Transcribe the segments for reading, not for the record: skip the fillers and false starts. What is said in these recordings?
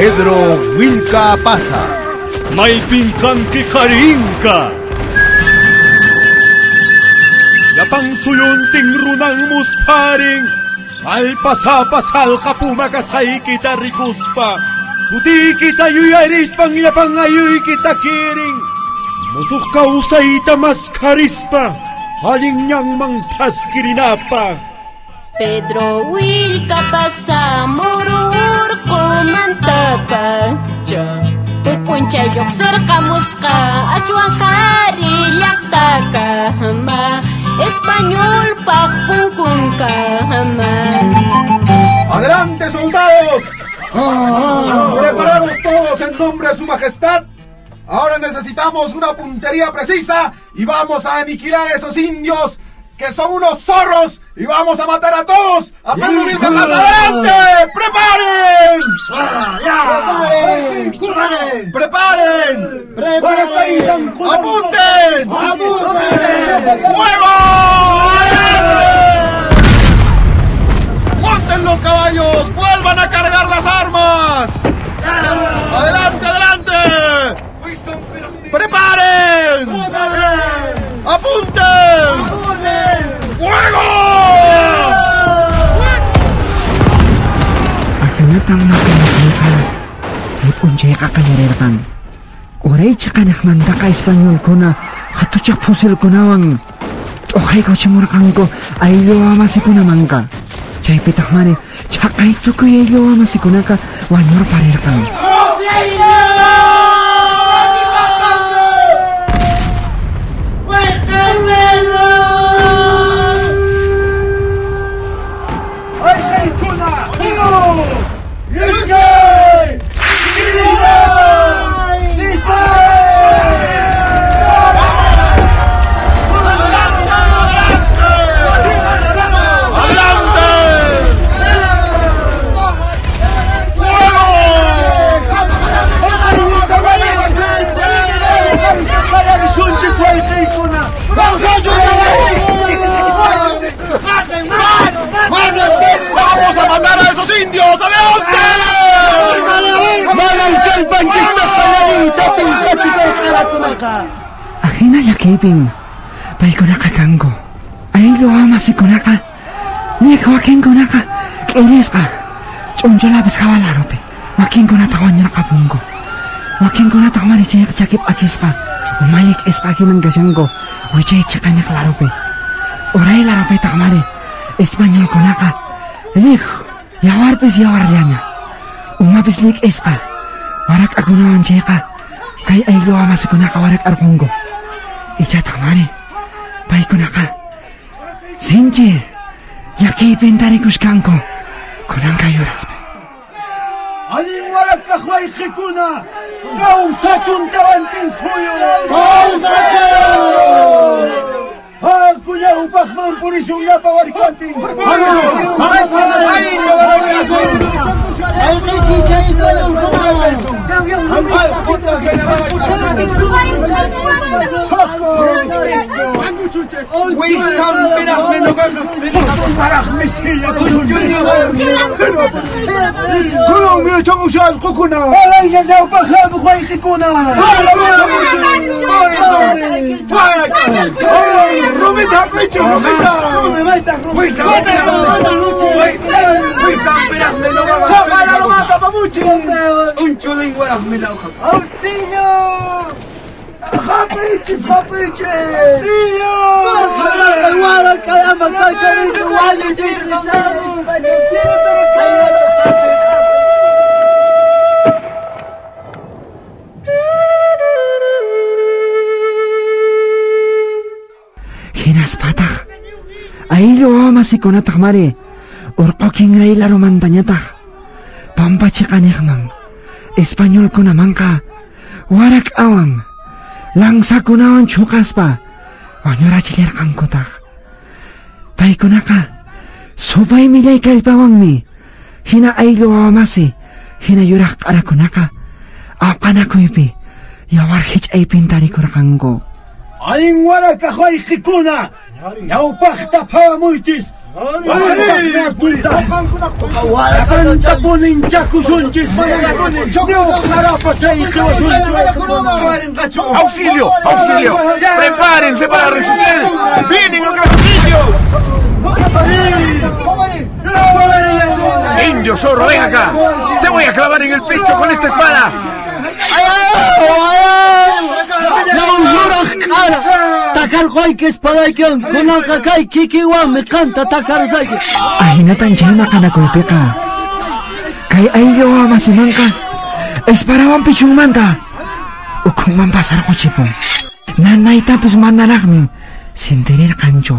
Pedro Willka Apaza. Maypin kanki qarinka. Llapan suyuntin runan musparin. Allpasapa salqa puma kasqaykita rikuspa. Sutiykita yuyarispan llapan ayuykita kirin. Musuq kawsayta maskharispa. Allin ñanman thaskirinapaq. Pedro Willka Apaza muru urqumantapacha. Huk p'unchay lluqsirqamusqa ashwan qhari llaqtakama. Españolpaq punkunkama. ¡Adelante, soldados! ¡Preparados todos en nombre de su majestad! Ahora necesitamos una puntería precisa y vamos a aniquilar a esos indios que son unos zorros y vamos a matar a todos. ¡A Pedro Willka Apaza, adelante! ¡Preparen! ¡Preparen! ¡Preparen! ¡Preparen! ¡Apunten! ¡Apunten! ¡Fuego! ¡Adelante! ¡Monten los caballos! ¡Vuelvan a cargar las armas! ¡Adelante, adelante! ¡Preparen! ¡Apunten! ¡Fuego! Ahinatan maqanakuyqa chay p'unchayqa qallarirqan. Uray chiqanaqmantaqa españolkuna hatuchaq fusilkunawan t'uqaykuchimurqanku ayllu wamasikunamanqa. Chaypitaq mani chhaqay tukuy ayllu wamasikunaqa wañurparirqan. ¡Vamos a matar a esos indios! ¡Adelante! Ajina llakiypin paykunaqa kanku. Ayllu wamasikunaqa lliq wakinkunaqa k'irisqa ch'unchulapis hawalarupi. Wakinkunataq wañurqapunku. Wakinkunataq mani chayqa chaki p'akisqa umalli k'isqa hinan kashanku wichay chiqaniq larupi. Uray larupitaq mani españolkunaqa lliq yawarpis yawarllaña. Umapis lik'isqa warak'akunawan chayqa kay ayllu wamasikunaqa warak'arqunku. Ichataq mani paykunaqa sinchi llakiypin tarikushkanku kunanka yuraspi. Allin warak'aq wayqikuna kawsachun Tawantinsuyu! Kawsachun! Haku ñawpaqman purishun llapa warkantin! ¡Auxilio! ¡Japichis, japichis! ¡Auxilio! Hinaspataq ayllu wamasikunataq mari urqu kinray larumantañataq pampa chiqaniqman españolkunamanqa warak'awan lanzakunawan chuqaspa wañurachillarqankutaq. Paykunaqa supay millay kallpawanmi hina ayllu wawamasi hina yuraq q'arakunaqa awqanakuypi yawar hich'aypin tarikurqanku. Allin warak'aq wayqikuna ñawpaqta phawamuychis ¡Auxilio! ¡Auxilio! ¡Prepárense para resistir! ¡Vienen los indios! ¡Indio zorro, ven acá! ¡Te voy a clavar en el pecho con esta espada! Ahinatan chay maqanakuypiqa kay ayllu wamasimanqa esparawan pichunmanta ukhunman pasarquchipun. Nanaytapis manaraqmi sintirirqanchu.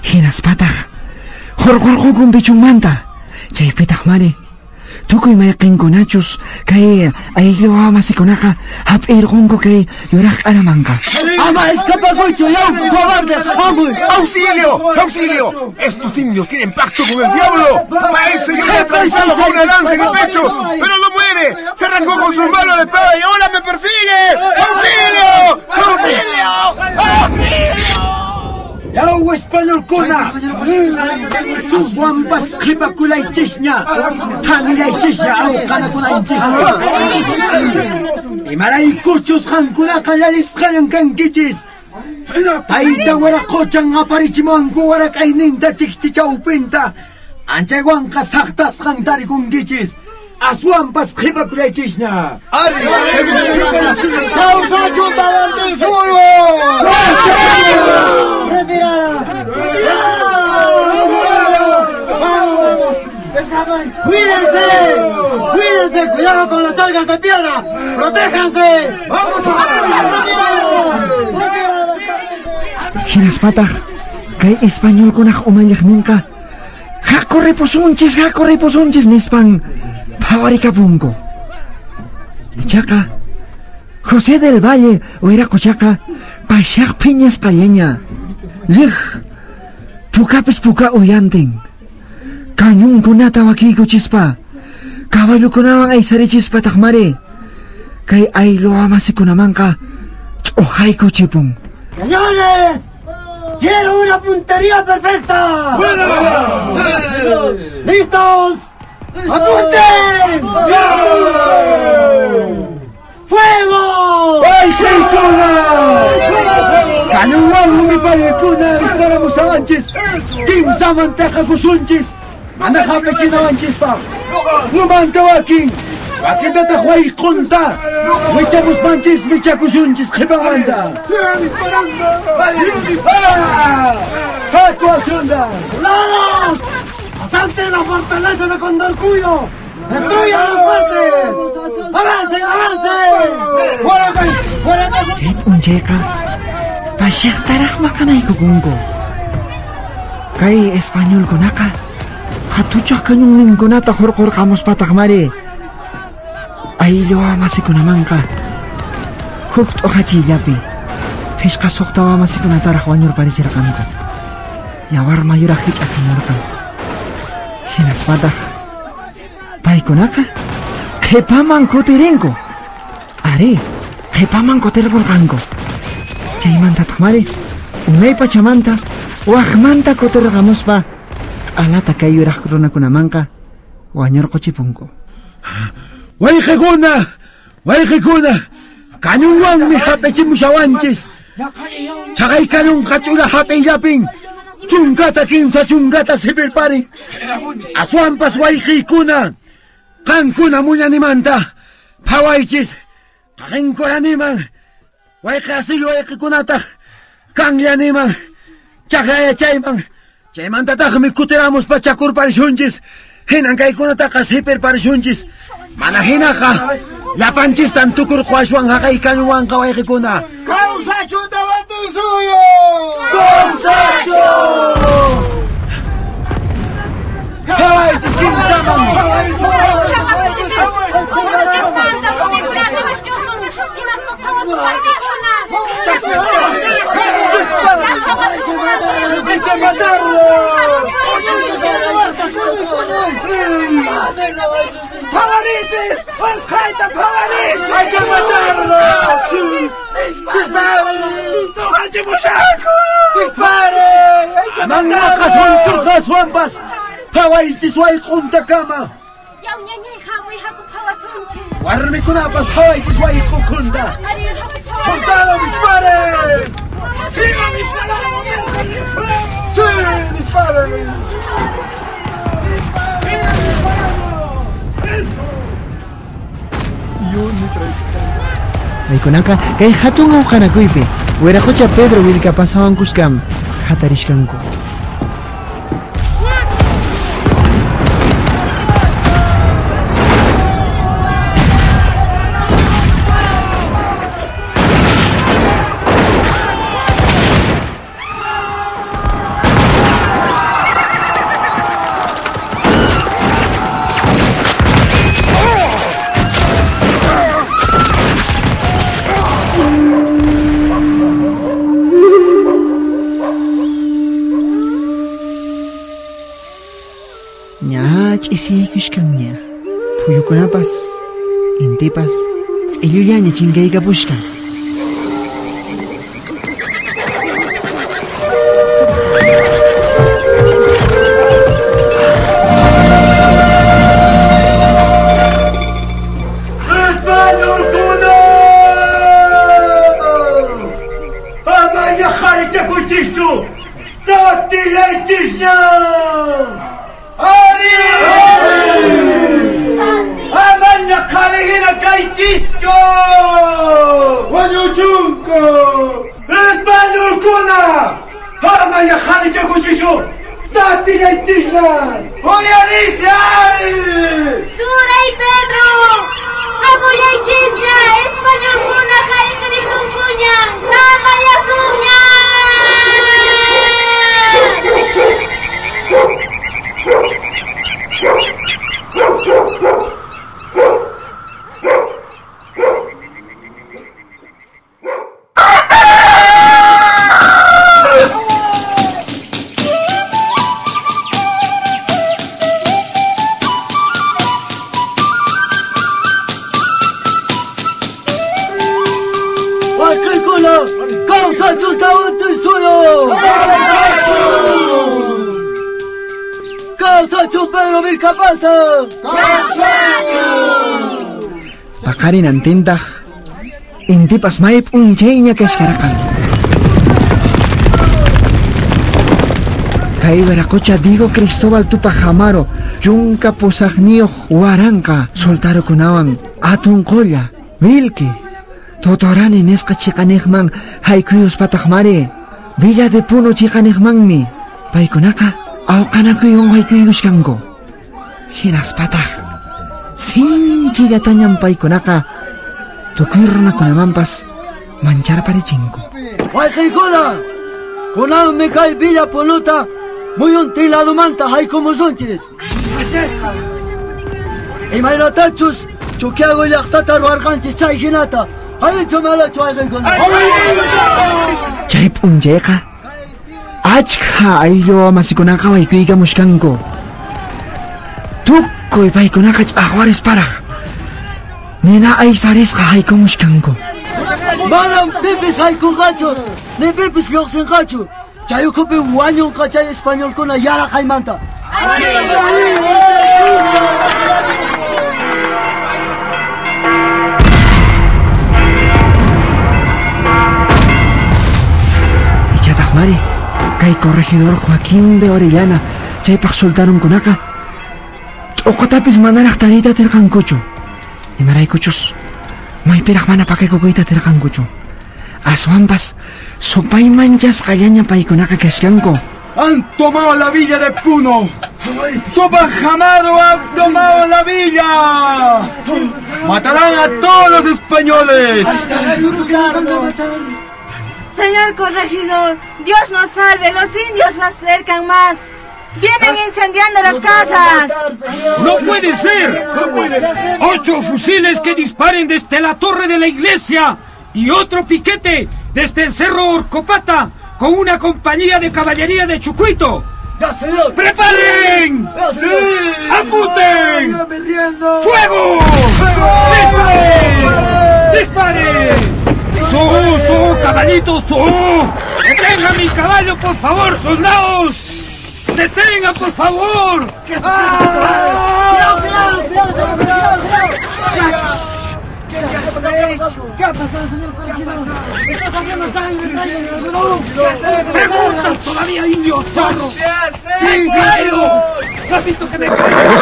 Hinaspataq hurqurqukun pichunmanta. Chaypitaq mari tukuy mayqinkunachus kay ayllu wamasikunaqa hap'irqunku kay yuraq q'aramanqa. ¡Ama escapakuychu, yaw cobarde! ¡Hamuy! ¡Auxilio! ¡Auxilio! ¡Estos indios tienen pacto con el diablo! ¡Parece que le ha atravesado con una lanza en el pecho! ¡Pero no muere! ¡Se arrancó con su mano la espada y ahora me persigue! ¡Auxilio! ¡Auxilio! ¡Auxilio! Yaw españolkuna! Aswanpas qhipakulaychisña, thanillaychisña, awqanakunaychisña. Imaraykuchus qankunaqa llalisqallan kankichis. Tayta waraquchan aparichimuwanku warak'ayninta chikchichawpinta. Anchaywanqa saqtasqan tarikunkichis. Aswanpas qhipakulaychisña. ¡Kawsachun Tawantinsuyu! ¡Cuídense! ¡Cuídense! ¡Cuidado con las algas de piedra! ¡Protéjanse! ¡Vamos! Hinaspataq kay españolkunaq umalliqninqa haku ripusunchis nispan phawarikapunku. Ichaqa José del Valle wiraquchaqa pashaq phiñasqallaña. Lliq pukapis puka uyantin. Cañonkunata wakiykuchispa caballokunawan aysarichispa taqmari kay ayllu wamasikunamanqa t'uqaykuchipun. ¡Cañones! ¡Quiero una puntería perfecta! ¡Listos! ¡Apunten! ¡Fuego! ¡Ay, chuna! Cañonwan lumipaykuna disparamushawanchis. Kimsaman taqakusunchis. Mana hap'ichinawanchispaq. Lumanta wakin. Wakintataq wayqunta. Wichamuspanchis michakusunchis qhipanmanta. ¡Sigan disparando! ¡Haku altunda! ¡Soldados! ¡Asalten la fortaleza de Condorcuyo! ¡Destruyan los fuertes! ¡Avancen, avancen! Chay p'unchayqa pashaqtaraq maqanaykukunku. Kay españolkunaqa hatuchaq cañonninkunata hurqurqamuspataq mari ayllu wamasikunamanqa huk t'uqachiyllapi phishqa suqta wamasikunataraq wañurparichirqanku. Yawar mayuraq hich'akamurqan. Hinaspataq paykunaqa qhipaman kutirinku. Ari, qhipaman kutirqurqanku. Chaymantataq mari unay pachamanta waqmanta kutirqamuspa q'alata kay yuraq runakunamanqa wañurquchipunku. Wayqikuna! Wayqikuna! Cañonwanmi hap'ichimushawanchis. Chaqay cañonqa ch'ura hap'iyllapin chunkata kinsa chunkata sipirparin. Aswanpas wayqiykuna qankuna muñanimanta phawaychis qaqinkuraniman wayqi asillu wayqikunataq kanllaniman chaqra yachayman chaymantataqmi kutiramuspa chakurparishunchis. Hinan kaykunataqa sipirparishunchis. Mana hinaqa llapanchistan tukurquwashwan haqay cañonwanqa wayqikuna. ¡Kawsachun Tawantinsuyu! ¡Kawsachun! Phawaychis kimsaman! ¡Pavarichis! ¡Osjaita, pavarichis! ¡Hay que matarlos! ¡Disparen! ¡Disparen! a matar! ¡Manaqasunchu aswanpas! ¡Phawaychis wayq'untakama! Yaw ñañay hamuy haku phawasunchis! Warmikunapas phawaychis wayq'ukunta! ¡Soldado, disparen! ¡Sigan disparando! ¡Sí, disparen! ¡Sigan disparando! ¡Eso! Paykunaqa kay hatun awqanakuypi Wiraqocha Pedro Willkapasawan kuskam hatarishkanku. Ch'isiykushkanña phuyukunapas intipas ch'illullaña chinkaykapushkan. ¡Españolkuna! ¡Amaña harichakuychischu! ¡Tatillaychisña! ¡Ari! ¡Amaña qharihina kaychischu! ¡Wañuchunku! ¡Españolkuna! ¡Amaña harichakuchischu! ¡Tatillaychisña! ¡Uyariysi ari! ¡Turay Pedro! ¡Hamullaychisña! ¡Españolkuna hayqiripunkuña! ¡Samallasunña! ¡Waykikuna! ¡Kawsachun Tawantinsuyu! ¡Kawsachun Pedro Vilcapasa! ¡Kawsachun! Paqarin antintaq intipas may p'unchayña kashkarqan. Kay Wiraqocha Diego Cristóbal Tupac Amaru 18 waranqa soltarukunawan atun qolla Vilki Totorani nisqa chiqaniqman haykuyuspataqmari Villa de Puno chiqaniqmanmi paykunaqa awqanakuywan haykuyushkanku. Hinaspataq sinchillatañam paykunaqa tukuy runakunamanpas mancharparichinku. ¡Wayqiykuna! Kunanmi kay Villa Punuta muyuntin ladumanta haykumusunchis. Imaynatachus Chuquiago llaqtata ruwarqanchis chay hinata. ¡Allinchu manachu wayqiykuna! Chay p'unchayqa achkha ayllu masikunaqa waykuykamushkanku. Tukuy paykunaqa ch'aqwarisparaq nina aysarisqa haykumushkanku. Manam pipis haykunqachu, ni pipis lluqsinqachu. Chay ukhupi wañunqa chay españolkuna yaraqaymanta. Ichataq mari kay corregidor Joaquín de Orellana chaypaq soltarunkunaqa t'uqutapis manaraq tariyta atirqankuchu. Imaraykuchus maypiraq mana pakaykukuyta atirqankuchu. Aswanpas supay manchasqallaña paykunaqa kashkanku. ¡Han tomado la villa de Puno! ¡Tupac Amaru ha tomado la villa! ¡Matarán a todos los españoles! Señor corregidor, Dios nos salve, los indios se acercan más. ¡Vienen incendiando las casas! ¡No puede ser! ¡No puede ser! 8 fusiles que disparen desde la torre de la iglesia y otro piquete desde el cerro Orcopata con una compañía de caballería de Chucuito. ¡Ya, señor! ¡Preparen! ¡Ya, señor! ¡Sí! ¡Apunten! ¡Fuego! ¡Disparen! ¡Disparen! ¡Su, su, caballito, su! ¡Detengan mi caballo, por favor, soldados! ¡Detengan, por favor! ¡Cuidado, cuidado, cuidado, cuidado! ¿Qué ha pasado, señor corregidor? ¡Está saliendo sangre! ¡Preguntas todavía, indio zorro! ¡Sí, sí! ¡Rápido que me caigo!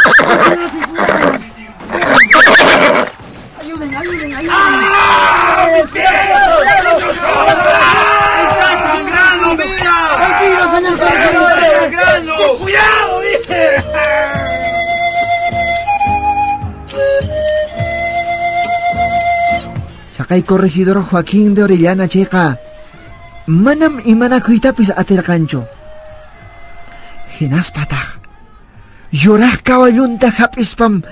¡Ayuden, ayuden, ayuden! ¡Ah! ¡Mi pie! ¡Está sangrando, mira! ¡Tranquilo, señor corregidor! ¡Está sangrando! ¡Cuidado, dije! Chaqay corregidor Joaquín de Orellana chayqa manam imanakuytapis atirqanchu. Hinaspataq yuraq kawallunta hap'ispam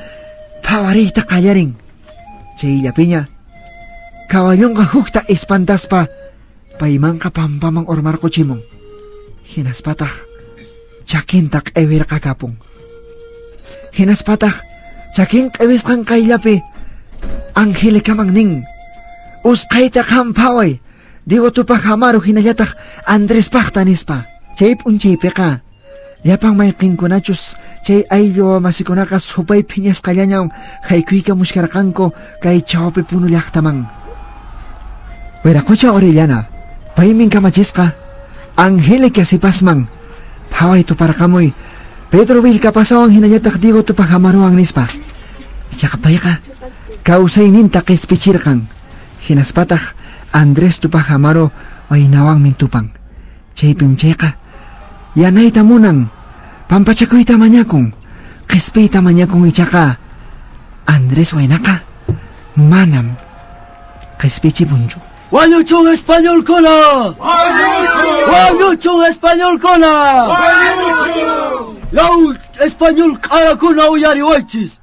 phawariyta qallarin. Chayllapiña kawallunqa hukta espantaspa paymanqa pampaman urmarquchimun. Hinaspataq chakinta q'iwirqakapun. Hinaspataq chakin q'iwisqan qayllapi Angélicaman nin: usqhayta qam phaway, Diego Tupac Amaru hinallataq Andrés paqta nispa. Chay p'unchaypiqa llapan mayqinkunachus chay ayllu masikunaqa supay phiñasqallañan haykuykamushkarqanku kay chawpi Puno llaqtaman. Wiraqucha Orellana paymin kamachisqa Angélica sipasman phaway tuparqamuy Pedro Vilcapasawan hinallataq Diego Tupac Amaruwan nispa. Ichaqa payqa kawsayninta qispichirqan. Hinaspataq Andrés Tupac Amaru waynawanmi tupan. Chaypim chayqa yanayta munan, pampachakuyta mañakun, qispiyta mañakun. Ichaqa Andrés waynaqa manam qispichipunchu. ¡Wañuchun españolkuna! ¡Wañuchun españolkuna! ¡Wañuchun! ¡Yaw español q'arakuna uyariwaychis!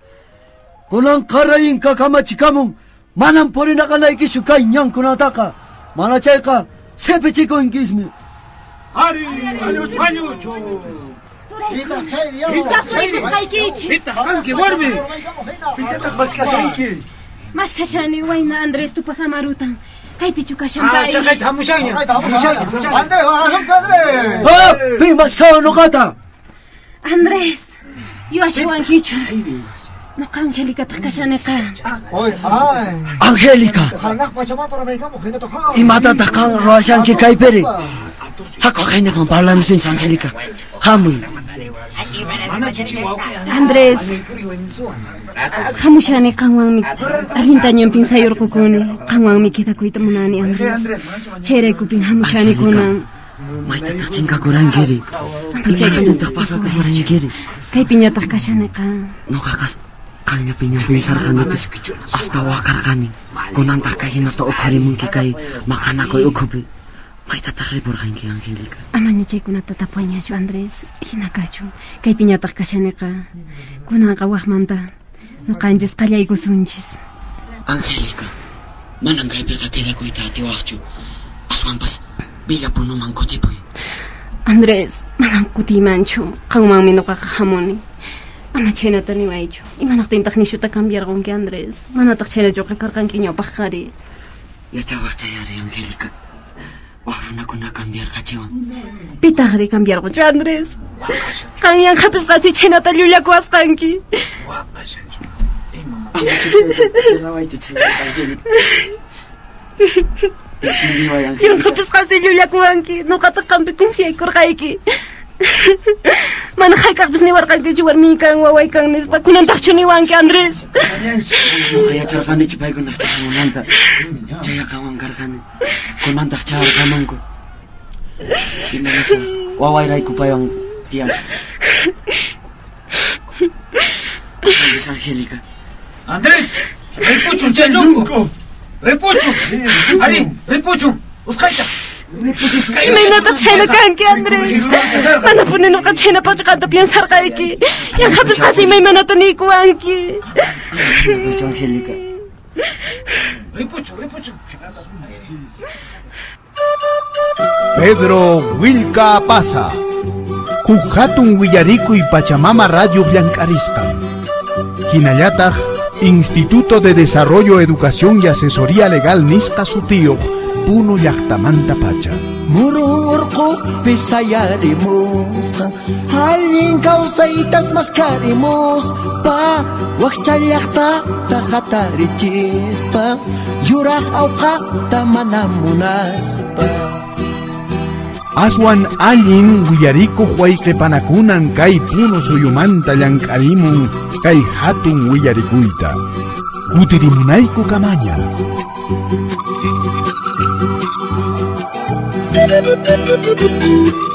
Kunan qarayinka kamachikamun manam purinaqanaykichu kay ñankunataqa, mana chayqa sipichikunkismi. ¡Ari! ¡Wañuchun! ¡Pitaq kanki warmi! ¡Pitataq maskashanki! Maskashani wayna Andrés Tupac Amarutan. Kaypichu kashan pay. Chaqayta hamushanña. ¡Andrés, Andrés! ¡Ah! ¡Pi maskawan nuqata! Andrés, yuwashawankichu. Noqa Angélicataq kashaniqa. Angélica! Imatataq qan ruwashanki kaypiri? Haku qaynaman parlamusunchis, Angélica. Hamuy. Andrés, hamushani qanwanmi allintañan pinsayurqukuni. Qanwanmi quedakuyta munani, Andrés. Chayraykupin hamushani kunan. Maytataq chinkakurankiri? Imatataq pasakupurankiri? Kaypiñataq kashaniqa. Noqaqa qanllapiñan pinsarqanipis hasta waqarqani. Kunantaq kayhinata uqharimunki kay maqanakuy ukhupi. Maytataq ripurqanki, Angélica? Amaña chaykunata tapuwañachu, Andrés. Hina kachun. Kaypiñataq kashaniqa. Kunanqa waqmanta nuqanchis qallaykusunchis. Angélica, manan kaypiqa quedakuyta atiwaqchu. Aswanpas Villa Punoman kutipuy. Andrés, manam kutiymanchu. Qanmanmi nuqaqa hamuni. Ama chhaynata niwaychu. Imanaqtintaq nishuta cambiarqunki, Andrés? Manataq chhaynachuqa karqanki ñawpaqqari. Yachawaq chayari, Angélica. Waq runakuna cambiarqachiwan. Pitaqri cambiarqunchu, Andrés? Qanyan hapisqasi chhaynata llullakuwasqanki. Ama chhaynata chhaynata, Angélica. Yanqapisqasi llullakuwanki. Nuqataq qampi confiaykurqayki. Mana hayk'aqpis niwarqankichu warmiykan wawaykan nispa. Kunantaqchu niwanki, Andrés? Nuqa yacharqanichu paykunaq chayamunanta. Chayaqawan karqani. Kunantaq chayarqamunku. Imanasaq wawayrayku paywan tiyasaq. Asanpis, Angélica. ¡Andrés! ¡Ripuchun chay lunku! ¡Ripuchun! ¡Ari! ¡Ripuchun! ¡Usqhayta! Imaynataq chhayna kanki, Andrés? Manapuni nuqa chhaynapachu qanta piensarqayki. Yanqapisqasi imaymanata niykuwanki. Angélica. Ripuchun, ripuchun. Pedro Willka Pasa. Huk hatun willarikuy Pachamama Radio llank'arisqa. Hinallataq Instituto de Desarrollo, Educación y Asesoría Legal nisqa sutiyuq Puno llaqtamanta pacha. Murun urqupi sayarimusqa, allin kawsaytas maskarimuspa, wakcha llaqtata hatarichispa, yuraq awqata mana munaspa. Aswan allin willarikuq wayqipanakunan kay Puno suyumanta llank'arimun kay hatun willarikuyta. Kutirimunayku kamaña. Thank you.